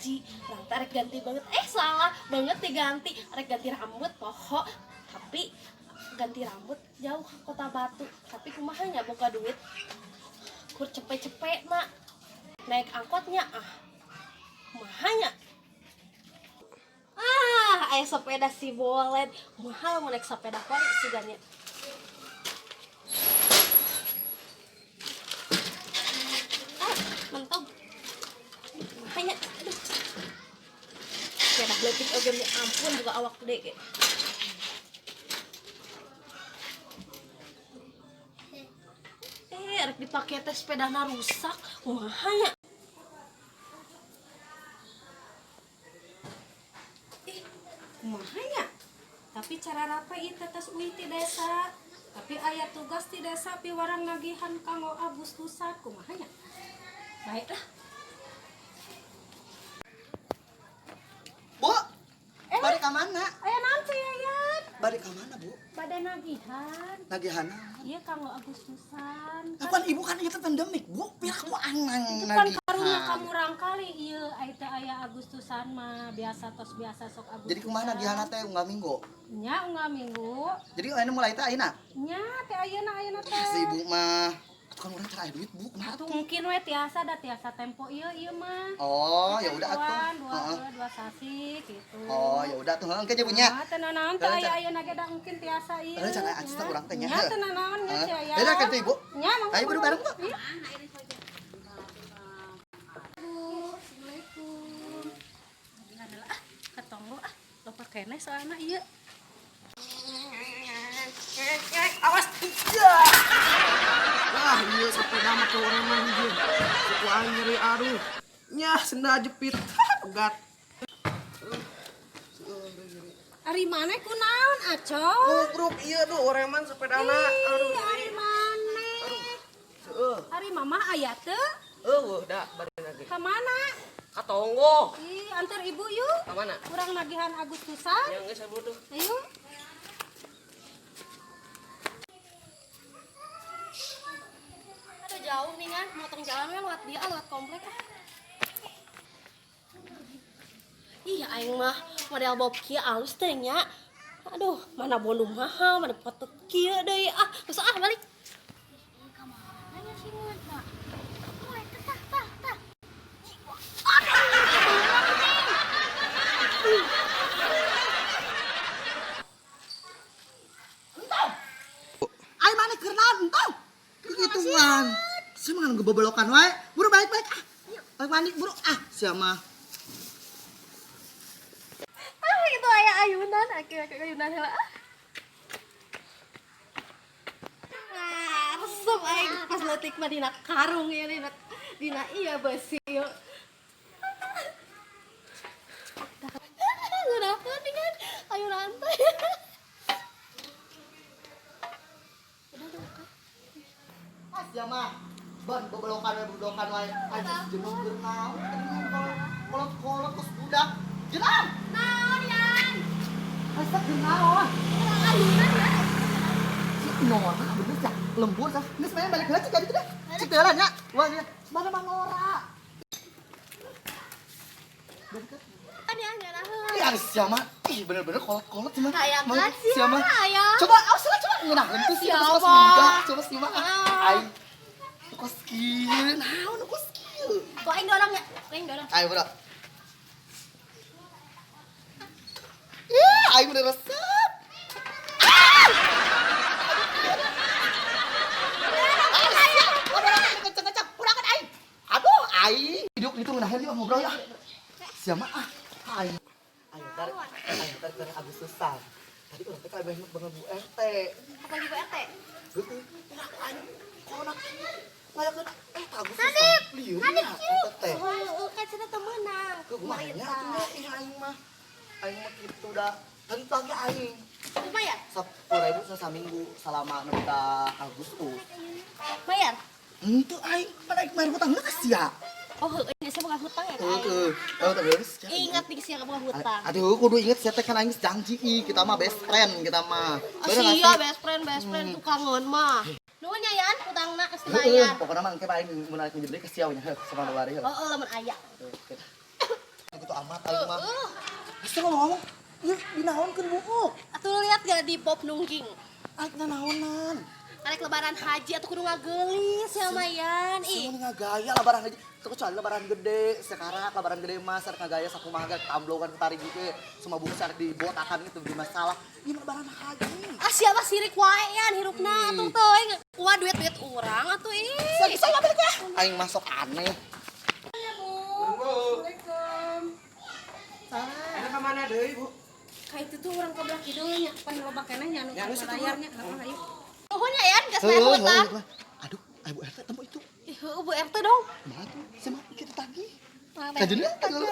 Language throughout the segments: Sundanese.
Hiji urang teh rek ganti banget, eh salah banget, diganti, rek ganti rambut poho, tapi ganti rambut jauh ke Kota Batu. Tapi kumaha nya, boga duit kur cepet-cepet nak naik angkotnya. Ah, kumaha nya? Ah, aya sepeda si bolet mahal, mau naik sepeda kok sugannya. Ah, mentog. Kumaha nya? Aduh, sepeda leutik oge, mi ampun, buka awak gede ge. Eh, rek dipake teh sepedana rusak. Kumaha nya? Ih, kumaha nya? Tapi cara rapi ieu teh tos uih ti desa. Tapi aya tugas ti desa piwarang nagihan kanggo Agustusan. Kumaha nya? Baiklah. Bu, balik ke mana? Aya naon sih, Yayan? Balik ke mana, Bu? Bade nagihan. Nagihan. Iya, kanggo Agustusan. Kapan ibu kan itu pandemik, Bu? Pihak ku anang Itu kan nagihan. karunya kamu kali ieu ai teh aya Agustusan mah biasa, tos biasa sok Agustusan. Jadi kumaha nagihan teh, unggal minggu? Nya, unggal minggu. Jadi ayeuna mulai teh ayeuna. Nya teh ayeuna, ayeuna teh. Si ibu mah atuh kan urang cara aya duit, Bu. Kumaha Atuh atuh? mungkin we tiasa, da tiasa tempo ieu ieu mah. Oh, ya udah atuh. Dua, dua, Heeh. 2 sasi gitu. Oh, ya udah tuh, engke nya Bu nya. Nah, teu nanaon teh Heeh, aya ayeuna ge da mungkin tiasa ieu. Heeh, cara acis teh urang teh nya. Nya, teu nanaon nya Heeh. sia ya. Ya udah kan tuh, Ibu. Nya, mangga. Ayo buru bareng, Bu. Iya. Bu, Assalamualaikum. Nagihan heula ah, ka tonggo ah. Loba keneh soalna ieu. Awas. Wah, iya sepeda mah ke orang mah hiji. Suku aing nyeri, aduh. Nyah, senda jepit. Pegat. Ari maneh kunaon, Acong? Ngubruk iya duh oreman sepedana. Aduh. Ih, ari maneh. Heueuh. Ari mama aya teu? Eueuh da bari lagi. Ka mana? Ka tonggo. Ih, antar ibu yuk. Ka mana? Kurang nagihan Agustusan. Ya geus bodoh. Ayo. Aduh, jauh nih kan, motong jalan we lewat dia, lewat komplek ah. Iya, aing mah model bob kieu alus teh nya. Aduh, mana bolu mahal, mana foto kieu deui ah. Terus ah balik. Kamana si Muna? Oh, eta tah tah tah. Aduh, beunang nih. Ai maneh keur naon entong? Kegituan. Sia mah ngebebelokan wae. Buru balik-balik ah. Balik mandi buru ah, sia mah. Ah, itu aya ayunan, akhirnya ayunan heula ah. Ah, resep aing pas leutik mah dina karung ya, dina dina iya besi yeuh. Ngeunaheun nih kan ayunan teh. Udah dong kan. Ah, sia mah. Ban bebelokan wae, bebelokan wae. Anjing jenuh keur naon? Kolot-kolot kos budak. Jelang. Naon, Yan? Asa keur naon? Ayunan ya. Si Nora bener sih, lembur sah. Ini sebenarnya balik heula cik jadi deh. Cik teh nya. Wah, ya. Mana mah Nora? Kan ya ngeunaheun. Ih, ari sia mah. Ih, bener-bener kolot-kolot sih mah. Hayang Mah, kan sia, sia mah. hayang. Coba, awas lah, coba ngeunaheun tuh sih Siapa? kos budak. Coba sih mah. Ah. Aing kos kieu, naon kos kieu? Ku aing dorong ya, ku aing dorong. Ayo, bro. Ih, aing udah resep. Ah! Kenceng-kenceng, kurangan aing. Aduh, aing. Hidup itu ngeunaheun yuk ngobrol ya. Siapa ah? Aing. Aing tar, aing tar dari Agustusan. Tadi urang teh kabeh banget Bu RT. Apa lagi Bu RT? Heueuh, urang aing corona kieu. Ngayakeun eh Agustusan. Lieur nya eta teh. Heeh, kan cenah teu meunang. Kumaha nya atuh nya, ih aing mah. Aing mah kitu da. Tentang ge aing. Lumayan. 10.000 sasaminggu salama nepi ka Agustus. Bayar. Henteu aing, pan aing bayar hutang geus sia. Oh, heueuh, sia boga hutang ya ka aing. Heeh, oh tapi geus. Ingat nih sia boga hutang. Aduh, kudu inget sia teh kan aing geus janji ih, kita mah best friend kita mah. Oh, Bener nggak sia sih? best friend tukangeun mah. Nuhun ya Yan, hutangna geus Heeh, dibayar. pokokna mah engke aing mun arek minjem deui ke sia nya heuh sama bari heuh. Oh, oh, lamun aya. Oke. gitu amat aing mah. Geus ngomong-ngomong, ieu dinaonkeun buuk? Atuh lu lihat gak di Pop Nungging? Aing nanaonan. Arek lebaran haji atuh kudu ngagelis ya mayan ih. Semua ngagaya lebaran haji. Kecuali lebaran gede, sekarang lebaran gede mah sarek ngagaya sakumaha ge tamblogan tarik gitu. Semua buku sarek dibotakan gitu di masalah. Ieu lebaran haji. Ah siapa sirik wae yan hirupna atuh teuing kuah duit-duit urang atuh ih. Bisa balik ya. Aing masuk aneh. Bu. Ada ka mana deui, Bu? Ka itu tuh urang ka belah kidul nya, pan loba keneh nya anu Ya, geus itu, Bu. layarnya. Heeh, ayo. Nuhun ya yan geus bayar hutang. Aduh, Ibu RT temu itu. Ih, heueuh, Bu RT dong. Mana tuh? Sama kita tagih. Kajeun tagih.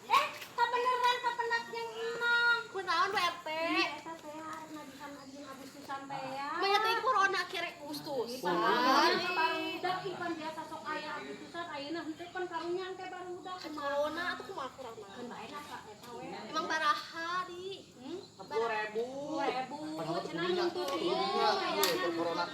Eh, kabeneran kapendak jeung emang. Kunaon Bu RT? Eta teh arek nagihan ajeun Agustusan teh ya. Banyak teuing corona kira Agustusan. Barudak ipan biasa sok aya Agustusan ayeuna henteu pan karunya teh barudak Corona atuh kumaha corona? Kan bae lah Kak eta we. Emang baraha di. Hmm? 10.000. 10.000 cenah nuntut ieu mayarna Corona.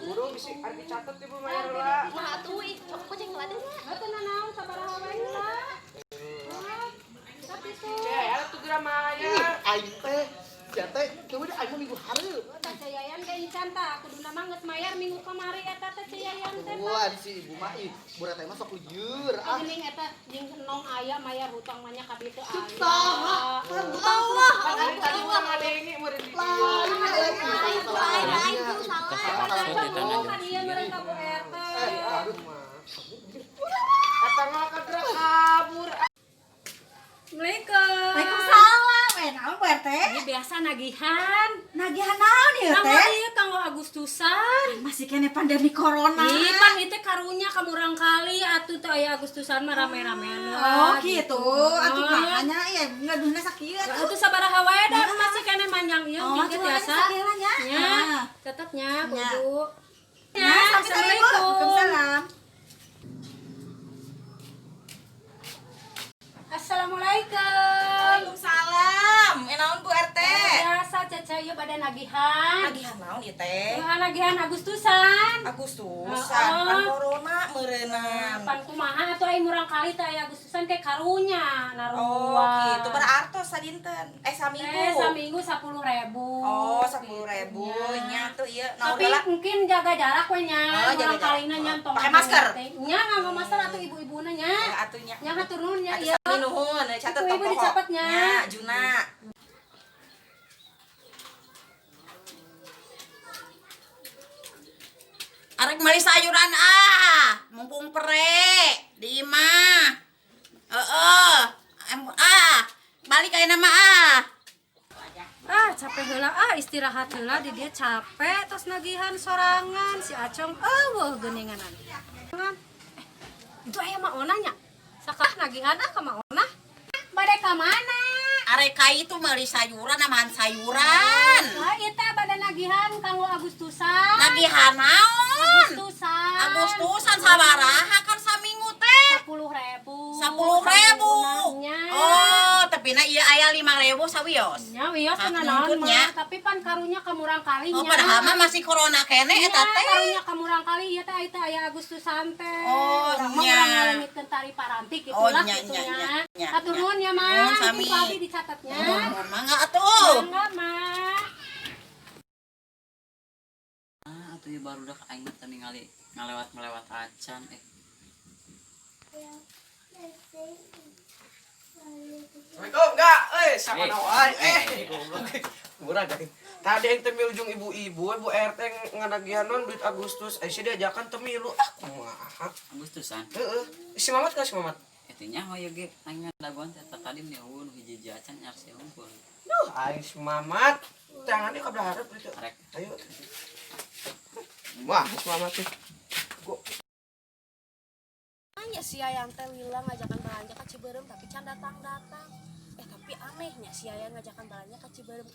Buru bisi arek dicatet ibu mayar heula. Kumaha atuh ih, cok kucing ladenya. Heuh nanaon sabaraha wae lah. Tapi tuh Ya, atuh geura mayar. Aing teh, sia teh, keun aing mah minggu hareup. Tah Ceu Yayan ge encan tah kuduna mah geus mayar minggu kamari eta teh Ceu Yayan teh. Wah, si ibu mah ih, Bu RT mah sok lieur ah. Geuning eta jeung enong aya mayar hutang mah nya ka ditu aya. Saha? Allah, Kan ari tadi urang ngadengi meureun di dieu. Lain lain. lain lain tuh salah. Kan ieu meureun ka Bu RT. Aduh. Eta mah kageura kabur. Assalamualaikum. Waalaikumsalam. Eh, naon Bu RT? Ini biasa nagihan. Nagihan naon ieu Kanggo teh? ieu kanggo Agustusan. Masih kene pandemi corona. Ih, pan itu karunya kamurang kali atuh teh aya Agustusan mah rame-ramean Oh, lah, gitu. Atuh makanya ya ngaduhna sakieu atuh. Atuh sabaraha wae da masih kene manjang ieu Oh, gitu atuh biasa. sakieu lah nya. Nya, Ah. tetepnya Nya. kudu. Ya, sami-sami Bu. Waalaikumsalam. Assalamualaikum. Waalaikumsalam. Eh naon Bu RT? Biasa Caca ieu bade nagihan. Nagihan naon ieu teh? Nagihan nagihan Agustusan. Agustusan Heeh. pan corona meureunam. Pan kumaha atuh aing murang kali teh aya Agustusan ke karunya narua. Oh, gitu. Berartos sadinten. Eh saminggu. Eh, saminggu 10.000. Oh, 10.000 nya tuh ieu naon Tapi heula? mungkin jaga jarak we nya. Oh, jaga Murang kalina jarak. nya tong Pakai masker? Nya nganggo masker atuh ibu-ibuna nya. Eh, atuh nya. Nya hatur nuhun nya Atuh ieu. sami nuhun, catet Ibu-ibu tong poho. dicapatnya. Nya, Juna. Arek meuli sayuran ah, mumpung pere di imah. Heeh. Ah, balik ayeuna mah ah. Ah, capek heula ah, istirahat heula di dia capek terus nagihan sorangan si Acong eueuh geuninganan. Eh, itu aya Ma Ona nya. Sakah nagihan ah ka Ma Ona. Bade ka mana? Arek ka itu meuli sayuran namahan sayuran. Wah, ieu teh bade nagihan kanggo Agustusan. Nagihan naon? Agustusan. Agustusan sabaraha kan saminggu teh? 10.000. 10.000. Nya. Oh, tapi na ieu aya 5.000 sawios. Nya wios Ah, cenah naon nuntutnya. mah, tapi pan karunya kamurang kali Oh, nya. padahal mah masih corona kene Nya, eta teh. karunya kamurang kali ieu teh aya aya Agustusan teh. Oh, Urang mah nya. urang ngaleungitkeun tari parantik Oh, gitulah nya, gitu nya, nya. nya, nya, Hatur nya. nuhun ya, Ma. Nuhun, sami. Mungkin ku abdi dicatatnya. Nuhun, mangga atuh. Mangga, Ma. Ah, atuh ieu barudak aing mah teu ningali ngalewat-ngalewat acan eh. Assalamualaikum, enggak? Eh, sama wae. Eh, goblok. Murah deh. Tadi yang temilu jeung ibu-ibu, ibu RT nganagihan non duit Agustus. Eh, si diajakan temilu. Ah, kumaha? Agustusan. Heeh. Si Mamat ka si Mamat? Eta nyaho ieu ge aing ngadagoan teh tadi mah eueuh nu hiji-hiji acan nyarsi unggul. Duh, aing si Mamat. Tangannya ka belah hareup itu. Arek. Ayo. Wah, si Mamat tuh. Nya si Yayan teh lila ngajakan belanja ka Ciberem tapi can datang-datang. Eh tapi anehnya si Yayan ngajakan belanja ka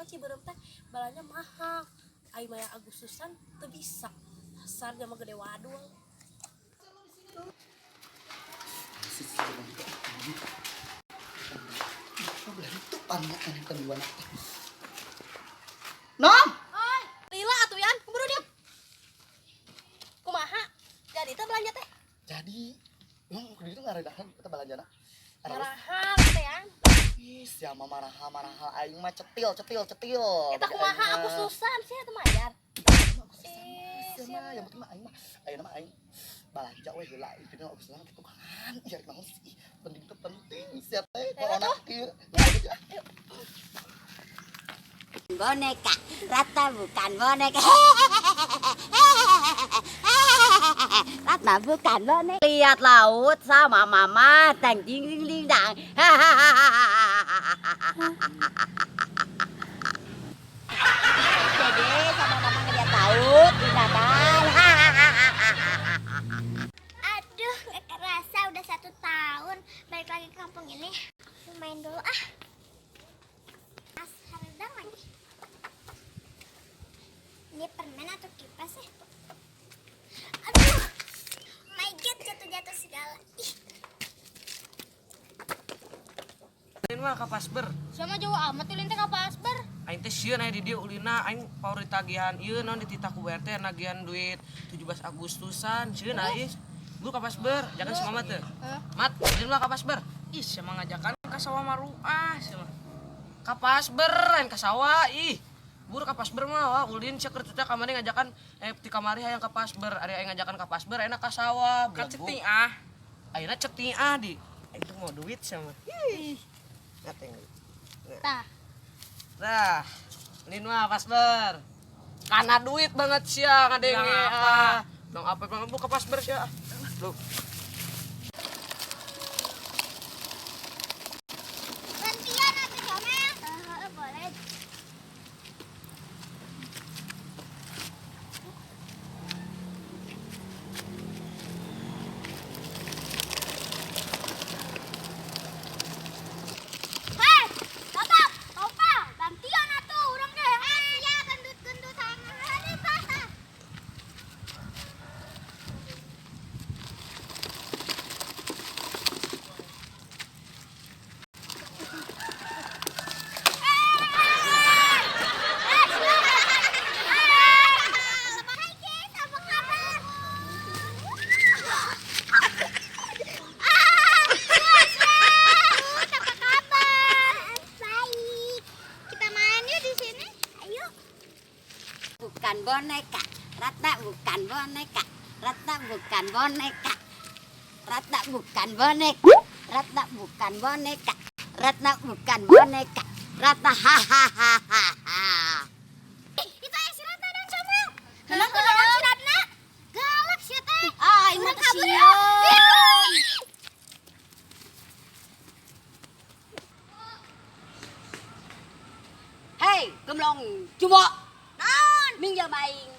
Ciberem teh belanja mahal. Ai maya Agustusan teu bisa. Dasar jama gede wadul. Nong, Oi, lila atuh Yan, keburu dia. Kumaha? Jadi teh belanja teh. jadi Emang kudu itu ngaredahan kita balanjana. Marahan teh ya. Ih, sia mah maraha-maraha aing mah cetil cetil cetil. Eta kumaha Agustusan sia teu mayar. Ih, sia mah yang penting mah aing mah ayeuna mah aing balanja we heula intina Agustusan kitu kan. Iya naon sih penting teh penting sia teh corona kieu. Boneka, Ratna bukan boneka. Ratna bukan boneka. Lihat laut sama mama, tang ding ding ding dang. Dede sama mama ngeliat laut, indah kan? Aduh, gak kerasa udah 1 tahun balik lagi ke kampung ini. Aku main dulu ah. As haredang lagi. Ini permen atau kipas ya? Aduh, my god, jatuh-jatuh segala. Ih. Ulin mah ka Pasber. Sama jauh amat ulin teh ka Pasber. Aing teh sieun aya di dieu ulina, aing paur ditagihan ieu naon dititah ku RT nagihan duit 17 Agustusan, sieun aing. Lu ka Pasber, jangan si mama teh. Mat, ulin mah ka Pasber. Ih, sia mah ngajakan ka sawah maruah sia mah. Ka Pasber, lain ka sawah, ih. Bur ka Pasber mah wah ulin sia keur teh kamari ngajakan ti kamari hayang ka Pasber, ari aing ngajakan ka Pasber enak ka sawah. Ka ceting ah. Ayeuna ceting ah di. Aing teh mau duit sia mah. Ih. Ngateng. Tah. Nah, ulin mah Pasber. Kana duit banget sia ngadenge ah. Dong apa bang bu ka Pasber sia. Lu. Gantian atuh Comel. Heeh, boleh. Hei, Bapak, Bapak, gantian atuh urang deh. Ya gendut-gendut sama hari Pak. Hai guys, apa kabar? Apa kabar? Baik. Kita main yuk di sini. Ayo. Bukan boneka, Ratna bukan boneka, Ratna bukan boneka, Ratna bukan boneka, Ratna bukan boneka, Ratna bukan boneka, Ratna hahaha. Itu ayah si Ratna dan Comel. Kenapa kunaon si Ratna? Galak sih teh. Ah, ini mah Kabur sieun. yuk. Hei, gemlong cuma. Naon? Minjem aing.